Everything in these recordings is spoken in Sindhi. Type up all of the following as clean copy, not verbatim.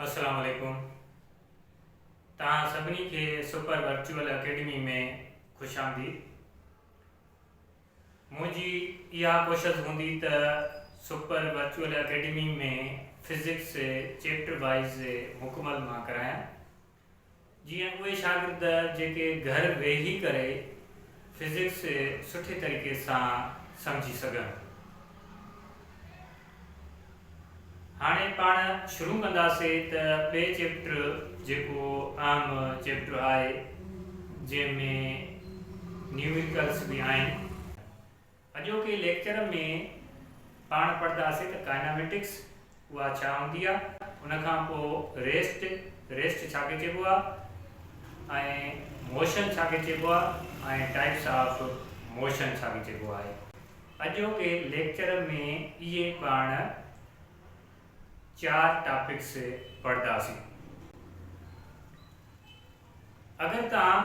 السلام عليڪم توهان سڀني کي سپر ورچوئل اڪيڊمي ۾ خوش آمديد. منهنجي اها ڪوشش هوندي ته super virtual academy ۾ physics chapter wise مڪمل مان ڪرايان جيئن اهي شاگرد جيڪي گهر ويهي ڪري فزڪس سٺي طريقي سان سمجهي سگهن. هاڻي پاڻ شروع ڪنداسي ته ٻئي چيپٽر جيڪو اهم چيپٽر آهي جنهن ۾ نيوميريڪلس به آهن. اڄوڪي ليڪچر ۾ پاڻ پڙهنداسي ته ڪائناميٽڪس اها ڇا هوندي آهي، ان کان پوء ريسٽ، Rest، ڇا کي چئبو آهي ۽ موشن ڇا کي چئبو آهي ۽ ٽائپس آف موشن ڇا کي چئبو آهي. اڄوڪي ليڪچر ۾ اهي پاڻ چار ٽاپڪس پڙهنداسين. اگر توهان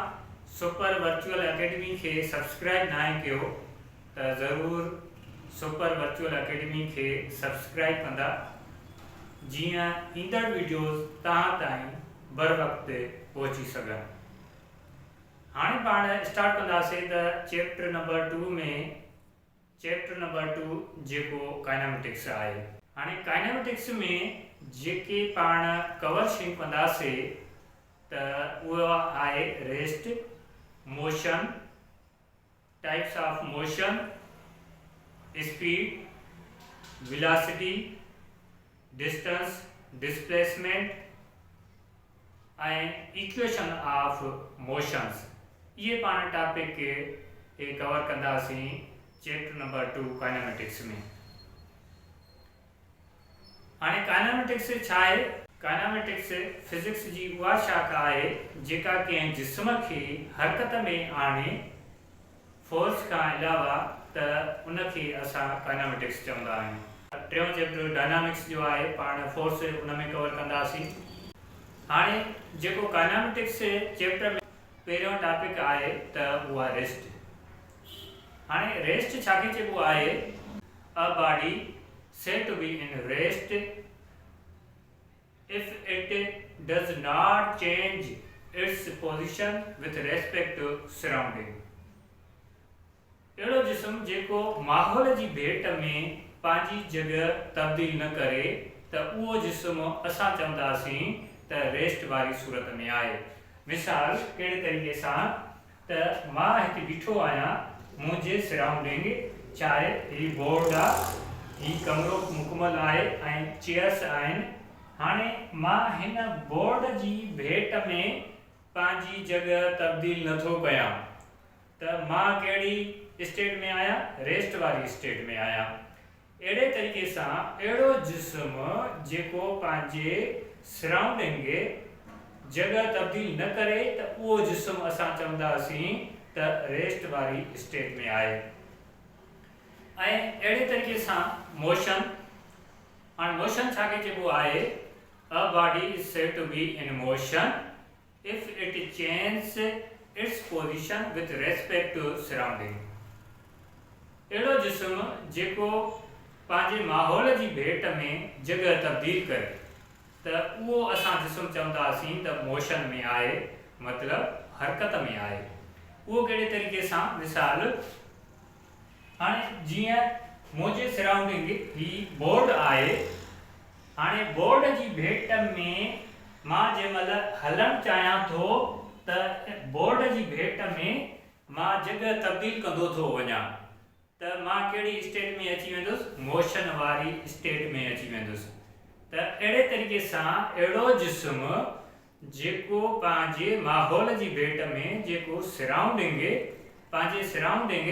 سپر ورچوئل اڪيڊمي کي سبسڪرائب ناهي ڪيو ته ضرور سپر ورچوئل اڪيڊمي کي سبسڪرائب ڪندا جيئن ايندڙ وڊيوز توهان تائين بروقت پهچي سگهن. هاڻي پاڻ اسٽارٽ ڪنداسين ته chapter number two ۾ chapter number two جيڪو ڪائناميٽڪس آهي. هاڻي ڪائناميٽڪس ۾ جيڪي پاڻ ڪور شيون ڪنداسي ته اهو آهي rest, motion, types of motion, speed, velocity, distance, displacement ۽ equation of motions. اهي پاڻ ٽاپڪ ڪور ڪنداسين چيپٽر نمبر ٽو ڪائناميٽڪس ۾. هاڻي ڪائناميٽڪس ڇا آهي؟ ڪائناميٽڪس فزڪس جي اها شاخ آهي جيڪا ڪنهن جسم کي حرڪت ۾ آڻي فورس کان علاوه ته ان کي اسان ڪائناميٽڪس چوندا آهيون. ٽيون چيپٽر ڊائنامڪس جو آهي پاڻ فورس ان ۾ ڪور ڪنداسين. هاڻي جيڪو ڪائناميٽڪس چيپٽر ۾ پهريون ٽاپڪ آهي ته اهو آهي ريسٽ. هاڻي ريسٽ ڇا کي چئبو آهي؟ A body said to be in rest if it does not change its position with respect to surrounding. اهڙو جسم جيڪو ماحول جي ڀيٽ ۾ پنهنجي جڳهه تبديل نه ڪري ته اهو جسم اسان چونداسين ته ريسٽ واري صورت ۾ آهي. مثال ڪهڙي طريقي سان ته مان هتي بيٺو آهيان، منهنجي سرائونڊنگ ڇا آهي، هي بورڊ آ، هي ڪمرو مڪمل آهي ۽ چيئرس آهن، هاڻي مان هن بورڊ جي ڀيٽ ۾ پنهنجي جڳهه تبديل نه ٿو ڪيان ته مان ڪهڙي اسٽيٽ ۾ آهيان، ريسٽ واري اسٽيٽ ۾ آهيان. اهڙي طريقي سان اهڙو جسم جيڪو پنهنجي سرائونڊنگ، جڳهه، تبديل نه ڪري ته اهو جسم اسان چونداسين ته ريسٽ واري اسٽيٽ ۾ آهي ۽ اهڙي طريقي سان موشن، هاڻ موشن ڇا کي چئبو آهي؟ A body is said to be in motion If it changes its position with respect to surrounding اهڙو جسم جيڪو پنهنجي ماحول جي ڀيٽ ۾ جڳهه تبديل ڪري ته اهو اسان جسم چونداسين ته موشن ۾ آهي مطلب حرڪت ۾ آهي اهو ڪهڙي طريقي سان مثال هاڻي جيئن منهنجي سرائونڊنگ هي بورڊ آهي هاڻي بورڊ جي ڀيٽ ۾ مان جنهن مهل هلڻ چاهيان ٿو ته بورڊ جي ڀيٽ ۾ مان جڳهه تبديل ڪندو ٿو وڃان ته مان ڪهڙي اسٽيٽ ۾ اچي ويندس موشن واري اسٽيٽ ۾ اچي ويندس ته اهڙي طريقي سان اهڙو جسم جيڪو پنهنجي ماحول جي ڀيٽ ۾ جيڪو سرائونڊنگ، پنهنجي سرائونڊنگ،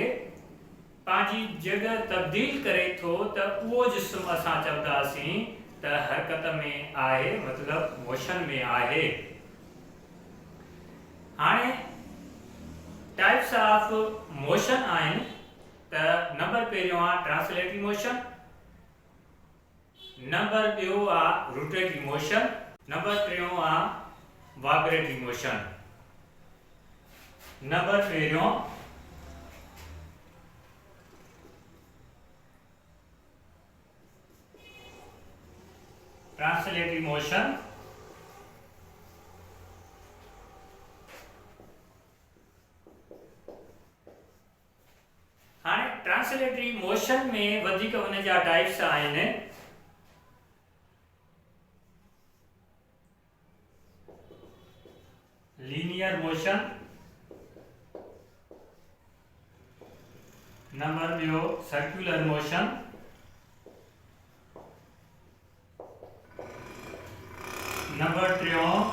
پنهنجي جڳهه تبديل ڪري ٿو ته اهو جسم اسان چونداسين ته حرڪت ۾ آهي مطلب موشن ۾ آهي. هاڻي ٽائپس آف موشن آهن ته نمبر پهريون آهي ٽرانسليٽري موشن، نمبر ٻيو آ روٽيٽري موشن. نمبر ٽيون آ وائبريٽري موشن. نمبر پهريون ٽرانسليٽري موشن. ٽرانسليٽري موشن ۾ وڌيڪ ان جا ٽائپس آهن. لينيئر موشن، نمبر ٻيو سرڪيولر موشن، نمبر ٽيون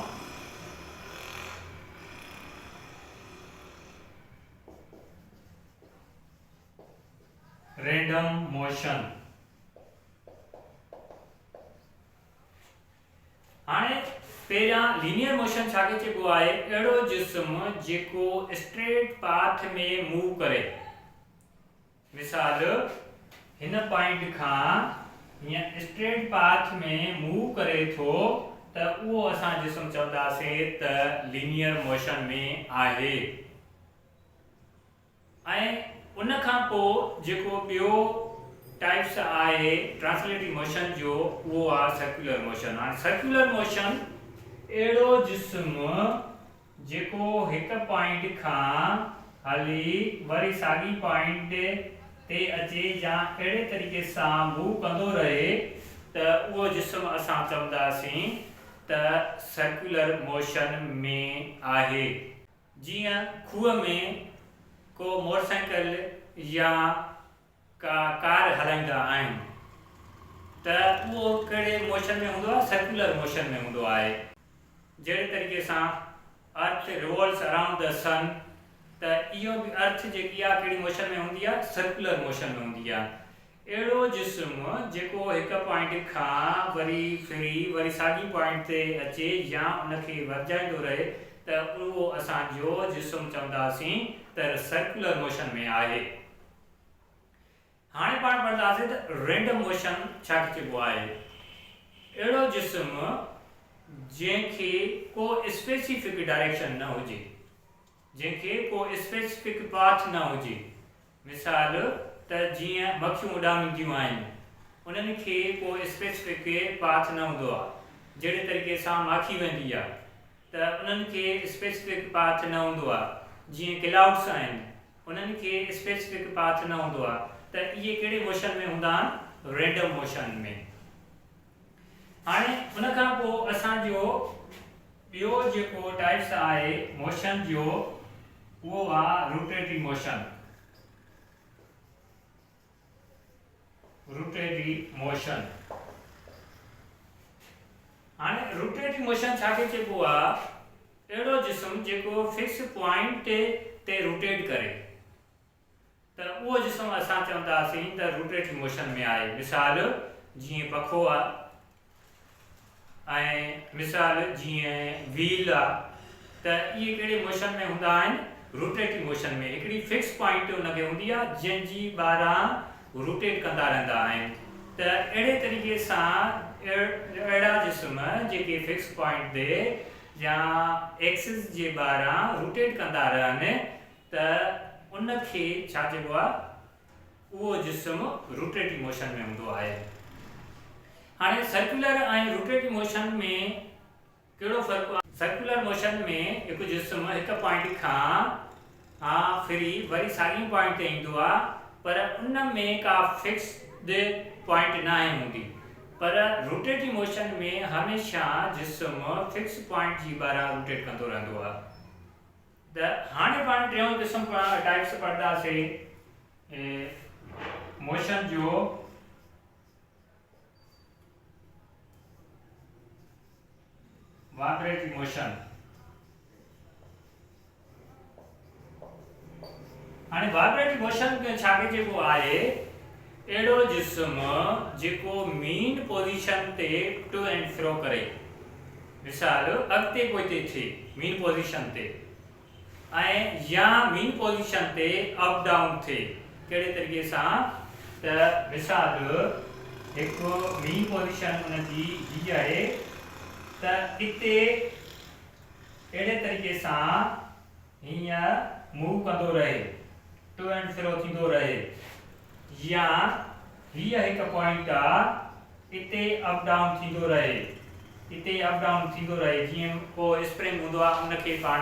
رينڊم موشن. هاڻي پهريان لينيئر موشن ڇا کي چئبو آهي؟ اهڙو جسم جيڪو اسٽريٽ پاٿ ۾ موو ڪري. مثال هن پوائنٽ کان هيئن اسٽريٽ پاٿ ۾ موو ڪري ٿو ته اهو اسان جسم چونداسين ته لينيئر موشن ۾ آهي. ۽ ان کان پوء جيڪو ٻيو ٽائپس آهي ٽرانسليٽري موشن جو اهو آهي سرڪيولر موشن. هاڻي سرڪيولر موشن اهڙو جسم جيڪو هڪ پوائنٽ کان هلي وري ساڳي پوائنٽ تي اچي يا اهڙي طريقي سان موو ڪندو رهي ته اهو جسم اسان چونداسين ته سرڪيولر موشن ۾ آهي. جيئن کوهه ۾ ڪو موٽرسائيڪل يا ڪا ڪار هلائيندا آهن ته اهو ڪهڙي موشن ۾ هوندو آهي سرڪيولر موشن ۾ هوندو آهي. جهڙي طريقي سان ارٿ ريوالوز اراؤنڊ the سن ته اهو به ارٿ جيڪي آهي ڪهڙي موشن ۾ هوندي آهي سرڪيولر موشن ۾ هوندي آهي. اهڙو جسم جيڪو هڪ پوائنٽ کان وري ڦري وري ساڳي پوائنٽ تي اچي يا ان کي ورجائيندو رهي ته اهو اسان جو جسم چونداسين ته سرڪيولر موشن ۾ آهي. هاڻي پاڻ پڙهنداسين ته رينڊم موشن ڇا کي چئبو آهي. اهڙو جسم جنهن کي ڪو اسپيسيفڪ ڊائريڪشن نه هجي. جنهن کي ڪو اسپيسفڪ پاٿ نه هجي. مثال ته جيئن مکيون اڏامينديون آهن، انهن کي ڪو اسپيسفڪ پاٿ نه هوندو آهي. جهڙي طريقي سان ماکي ويندي آهي ته انهن کي اسپيسفڪ پاٿ نه هوندو آهي. جيئن ڪلائوڊس آهن، انهن کي اسپيسفڪ پاٿ نه هوندو آهي ته اهي ڪهڙي موشن ۾ هوندا آهن؟ Random motion ۾. هاڻي ان کان پوء اسان جو ٻيو جيڪو ٽائپس آهي موشن جو اهو آ روٽيٽري موشن. Rotatory motion. هاڻي روٽيٽري موشن ڇا کي چئبو آ؟ اهڙو جسم جيڪو فڪس پوائنٽ تي روٽيٽ ڪري. ته اهو جسم اسان چونداسين ته روٽيٽري موشن ۾ آهي. مثال جيئن پکو آ ۽ مثال جيئن ويل آ ته اهي ڪهڙي موشن ۾ هوندا آهن؟ روٽيٽري موشن ۾. هڪڙي فڪس پوائنٽ ان کي هوندي آ جنهن جي ٻاهران روٽيٽ ڪندا رهندا آهن ته اهڙي طريقي سان اهڙا جسم جيڪي فڪس پوائنٽ تي يا ايڪسس جي ٻاهران روٽيٽ ڪندا رهن ته ان کي ڇا چئبو آهي؟ اهو جسم روٽيٽي موشن ۾ هوندو آهي. هاڻي سرڪيولر ۽ روٽيٽي موشن ۾ ڪهڙو فرق آهي؟ سرڪيولر موشن ۾ هڪ جسم هڪ پوائنٽ کان ڦري وري ساڳئي پوائنٽ تي ايندو آهي پر ان ۾ ڪا فڪسڊ پوائنٽ ناهي هوندي پر روٽيٽي موشن ۾ هميشه جسم فڪس پوائنٽ جي ٻاهران روٽيٽ ڪندو رهندو آهي. ته هاڻي پاڻ ٽيون قسم ٽائپس پڙهنداسين موشن جو. وائبريٽري موشن. هاڻي وائبريٽري موشن ڇا کي چئبو آهي؟ اهڙو جسم جيڪو مين پوزيشن تي ٽو اينڊ فرو ڪري. مثال، اڳتي پوئتي ٿئي، مين پوزيشن تي، ۽ يا مين پوزيشن تي اپ ڊائون ٿئي، ڪهڙي طريقي سان ته مثال، هڪ مين پوزيشن ان جي هي آهي ته اتي اهڙي طريقي سان هيئن موو ڪندو رهي، ٽو اينڊ فرو ٿيندو رهي، يا هيء هڪ پوائنٽ آ، اتي اپ ڊائون ٿيندو رهي، اتي اپ ڊائون ٿيندو رهي، جيئن ڪو اسپرنگ هوندو آ ان کي پاڻ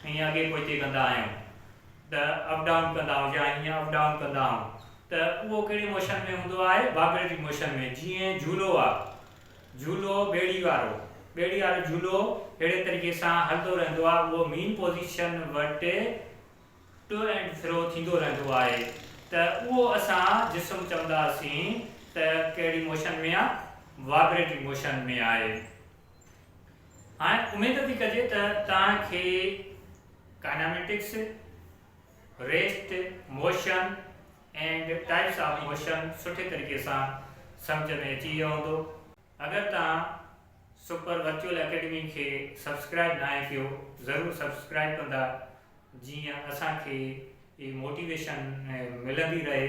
ائين اڳي پوئتي ڪندا آهيون ته اپ ڊائون ڪندا آهيون يا هيئن اپ ڊائون ڪندا آهيون ته اهو ڪهڙي موشن ۾ هوندو آهي وائبريٽري موشن ۾ جيئن جهولو آ جهولو ٻيڙي وارو ٻيڙي وارو جهولو اهڙي طريقي سان هلندو رهندو آ اهو مين پوزيشن وٽ ٽو اينڊ فرو ٿيندو رهندو آهي ته اهو اسان جسم چونداسين ته ڪهڙي موشن ۾ آ وائبريٽري موشن ۾ آهي. هاڻي اميد ٿي ڪجي ته توهان کي kinematics, rest, motion and types of motion سٺي طريقي سان سمجهه ۾ اچي ويو هوندو. اگر توهان سپر ورچوئل اڪيڊمي کي سبسڪرائب ناهي ڪيو ضرور سبسڪرائب ڪندا جيئن اسان کي موٽيويشن ملندي رهي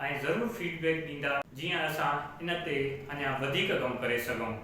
۽ ضرور فيڊ بيڪ ڏيندا جيئن اسان ان تي اڃا وڌيڪ ڪم ڪري سگهون.